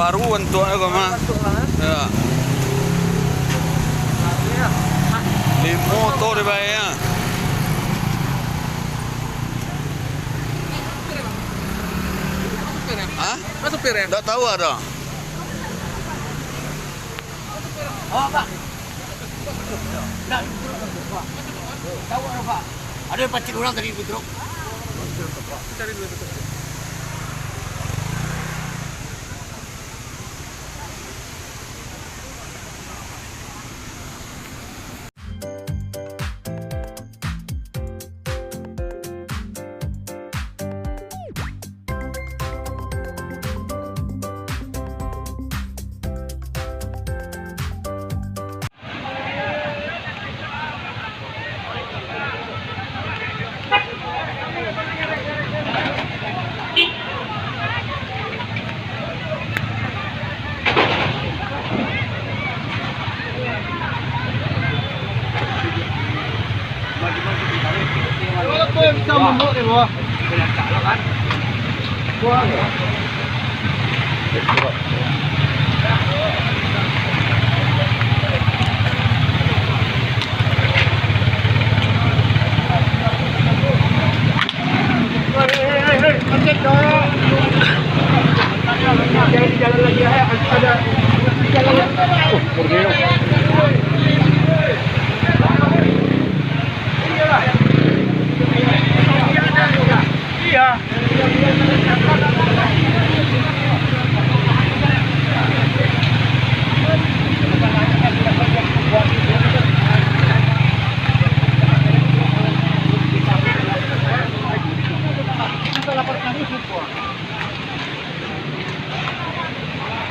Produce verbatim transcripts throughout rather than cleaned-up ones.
Baru bantuak ko mah. Yo. Limo motor dibayar. Hah? Ndak tahu ado. Ado yang pacik urang tadi di truk.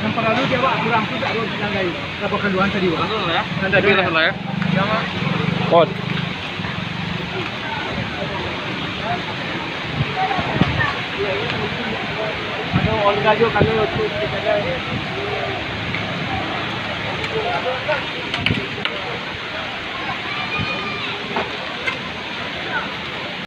Nan paralu di awak kurang tu tak ado nan lain. Lah, bukan luar tadi, Wak. Langsung lah, ya? Nan tadi, Langsung lah, ya? Kot. Ado Olga jo, kalau tu kita ada.